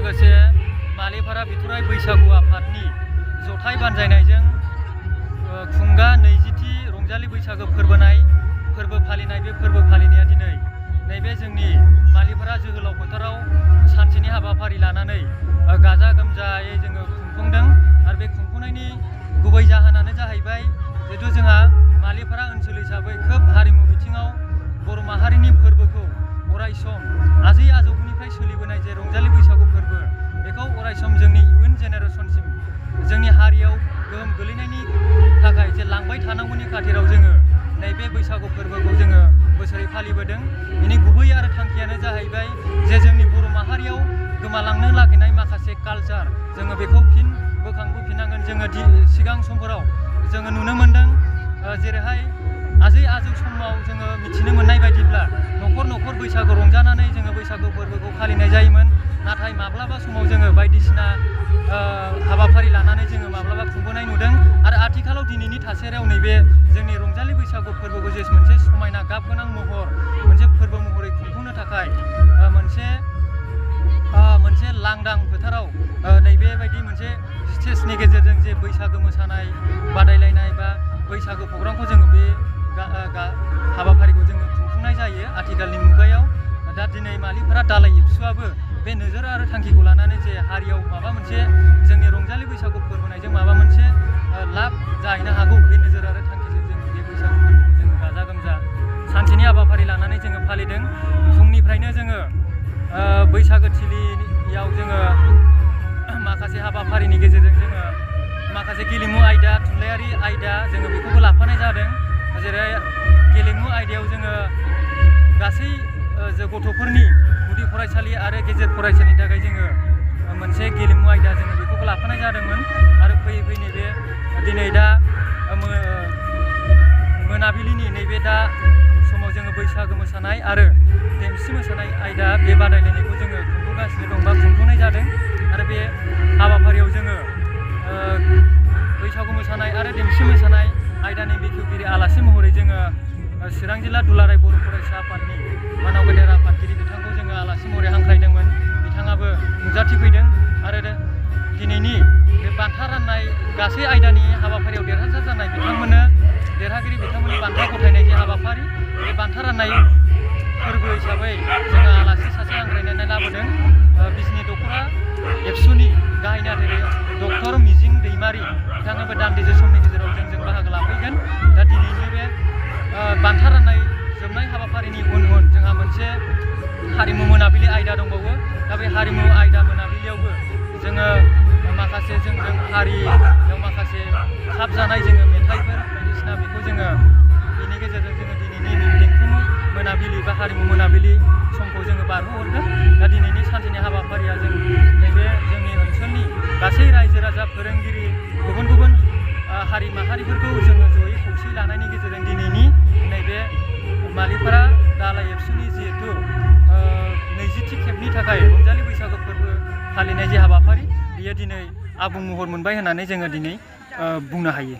लोगोसे मालिपारा बिथराइ बैसागु आफादनि जथाय बानजायनायजों खुंगा 20थि रंजालि बैसागो फोरबो फालिनाय बे फोरबो फालिनाया दिनै नैबे जोंनि मालिपारा जोहोलाव फोथाराव सानसेनि हाबाफारि लानानै गाजा गोमजायै जोङो खुंफुंदों। आरो बे खुंफुंनायनि गुबै जाहोनानो जाहैबाय जिहेतु जोंहा मालिपारा ओनसोल हिसाबै खोब हारिमु बिथिङाव बर' माहारिनि फोरबोखौ अरायसम आजै आजौनिफ्राय सोलिबोनाय जे रंजालि बैसागु फोरबो बेखौ अरायसम जोंनि इयुन जेनेरेसनसिम जोंनि हारियाव गोहोम गोलैनायनि थाखाय जे लांबाय थानांगौनि खाथिराव जोङो नैबे बैसागु फोरबोखौ जोङो बोसोरै फालिबोदों। बेनि गुबै आरो थांखियानो जाहैबाय जे जोंनि बर' माहारियाव गोमालांनो नागिरनाय माखासे कालचार जोङो बेखौ फिन बोखांबोफिननांगोन। जोङो सिगां समफोराव जोङो नुनो मोन्दों जेरैहाय आजै आजौ समाव जोङो मिथिनो मोननाय बायदिब्ला न'खर न'खर बैसागु रंजानानै जोङो बैसागु फोरबोखौ फालिनाय जायोमोन। नाथाय माब्लाबा समाव जोङो बायदिसिना हाबाफारि लानानै जोङो माब्लाबा खुंबोनाय नुदों। आरो आथिखालाव दिनैनि थासारियाव नैबे जोंनि रंजालि बैसागु फोरबोखौ जे मोनसे समायना गाब गोनां महर मोनसे फोरबो महरै खुंफुंनो थाखाय मोनसे लांदां फोथाराव नैबेबायदि मोनसे स्टेजनि गेजेरजों जे बैसागो मोसानाय बादायलायनाय बा बैसागो प्रग्रामखौ जोङो बे हाबाफारिखौ जोङो खुंफुंनाय जायो आथिखालनि मुगायाव। दा दिनै मालिपारा दालाइ एबसुआबो बे नोजोर आरो थांखिखौ लानानै जे हारियाव माबा मोनसे जोंनि रंजालि बैसागु फोरबोनायजों माबा मोनसे लाब जाहैनो हागौ बे नोजोर आरो थांखिजों जोङो बे बैसागु फोरबोखौ जोङो गाजा गोमजा सानसेनि हाबाफारि लानानै जोङो फालिदों। फुंनिफ्रायनो जोङो बैसागो थिलियाव जोङो माखासे हाबाफारिनि गेजेरजों जोङो माखासे गेलेमु आयदा थुनलाइयारि आयदा जोङो बेखौबो लाफानाय जादों। जेरै गेलेमु आयदायाव जोङो गासै गथ'फोरनि गुदि फरायसालि आरो गेजेर फरायसालिनि थाखाय जोङो मोनसे गेलेमु आयदा जोङो बेखौबो लाफानाय जादोंमोन। आरो फैयै फैयै नैबे दिनै दा मोनाबिलिनि नैबे दा समाव जोङो बैसागो मोसानाय आरो देमसि मोसानाय आयदा बे बादायलायनायखौ जोङो खुंफुंगासिनो दं बा खुंफुंनाय जादों। आरो बे हाबाफारियाव जोङो बैसागु मोसानाय आरो देमसि मोसानाय आयदानि बेखेवगिरि आलासि महरै जोङो चिरां जिल्ला दुलाराय बर' फरायसा आफादनि मानाव गेदेर आफादगिरि बिथांखौ जोङो आलासि महरै हांख्रायदोंमोन। बिथाङाबो नुजाथिफैदों आरो दिनैनि बे बान्था राननाय गासै आयदानि हाबाफारियाव देरहासार जानाय बिथांमोननो देरहागिरि बिथांमोननि बान्था गथायनाय जे हाबाफारि बे बान्था राननाय फोरबो हिसाबै जोङो आलासि सासे हांख्रायनानै लाबोदों। बिजनि दख'रा एबसुनि गाहाय नाथारि डक्टर मिजिं दैमारि बिथाङाबो दान्दिसे समनि गेजेराव जोंजों बाहागो लाफैगोन। दा दिनैनि बे बान्था राननाय जोबनाय हाबाफारिनि उन जोंहा मोनसे हारिमु मोनाबिलि आयदा दंबावो। दा बे हारिमु आयदा मोनाबिलियावबो जोङो माखासे जोंजों हारियाव माखासे खाबजानाय जोङो मेथाइफोर बायदिसिना बेखौ जोङो बेनि गेजेरजों जोङो दिनैनि देंखोमु मोनाबिलि बा हारिमु मोनाबिलि समखौ जोङो बारहोहरगोन। दा दिनैनि सानसेनि हाबाफारिया जों नैबे जोंनि ओनसोलनि गासै रायजो राजा फोरोंगिरि गुबुन गुबुन हारि माहारिफोरखौ जोङो जयै खौसेयै लानायनि गेजेरजों दिनैनि नैबे मालिपारा दालाइ एबसुनि जिहेतु 20थि खेबनि थाखाय रंजालि बैसागु फोरबो फालिनाय जे हाबाफारि बेयो दिनै आबुं महर मोनबाय होननानै जोङो दिनै बुंनो हायो।